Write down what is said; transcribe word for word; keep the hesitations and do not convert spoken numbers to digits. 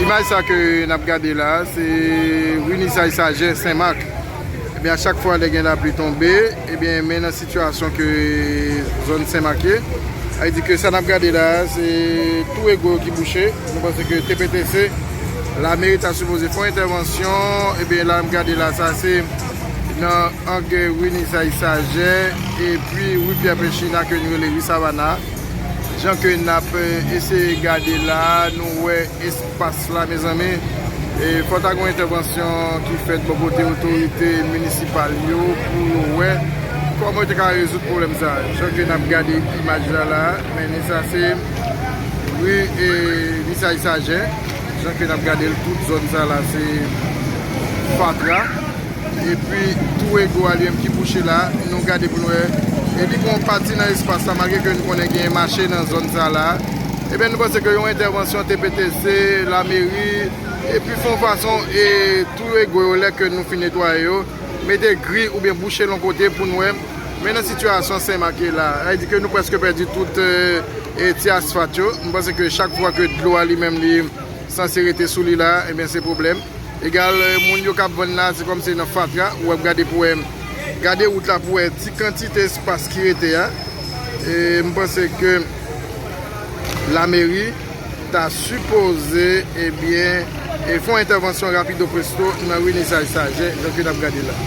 Imaj sa ke n ap gade la, se ri Nisay Sajè, Senmak. Ebyen, a chak fwa lè gen lapli tonbe, ebyen, men nan sitiyasyon ke zòn Senmak ye. Sa vle di ke sa n ap gade la, se tou ego yo ki bouche. Nou panse ke T P T C, lameri ta sipoze fè yon entèvansyon. Ebyen, la n ap gade la, sa se nan ang ri Nisay Sajè, epi ri Pyè Pechina ke nou rele ri Savana. Jan ke n ap, eh, eseye gade la, nou wè espas la, mezanmi. E fò ta gen yon entèvansyon ki fèt bò kote otorite minisipal yo pou yo wè kòman yo te ka rezoud pwoblèm sa. Jan ke n ap gade imaj la la, men sa se ri, e, Nisay Sajè. Jan ke n ap gade l, tout zòn sa la se fatra. Epi tou ego a li menm ki bouche la, nou gade pou nou wè. E li gon pati nan espas la, malgre ke nou konnen gen mache nan zòn sa la. Ebyen, nou panse ke yon entèvansyon T P T C, lameri, epi fè yon fason, e tou ego yo, lè ke nou fin netwaye yo, mete gri oubyen bouche l yon kote pou nou wè. Men nan sitiyasyon Senmak ye la, sa vle di ke nou prèske pèdi tout, e, e, ti asfalt yo. Nou panse ke chak fwa ke dlo a li menm li sanse rete sou li la, ebyen, se pwoblèm. Egal, eh, moun yo k ap vann la, se kòmsi nan fatra, ou ap gade pou wè, gade wout la pou wè ti kantite espas ki rete a. E m panse ke lameri ta sipoze, ebyen, e fè yon entèvansyon rapido presto nan ri Nisay Sajè, jan ke n ap gade la.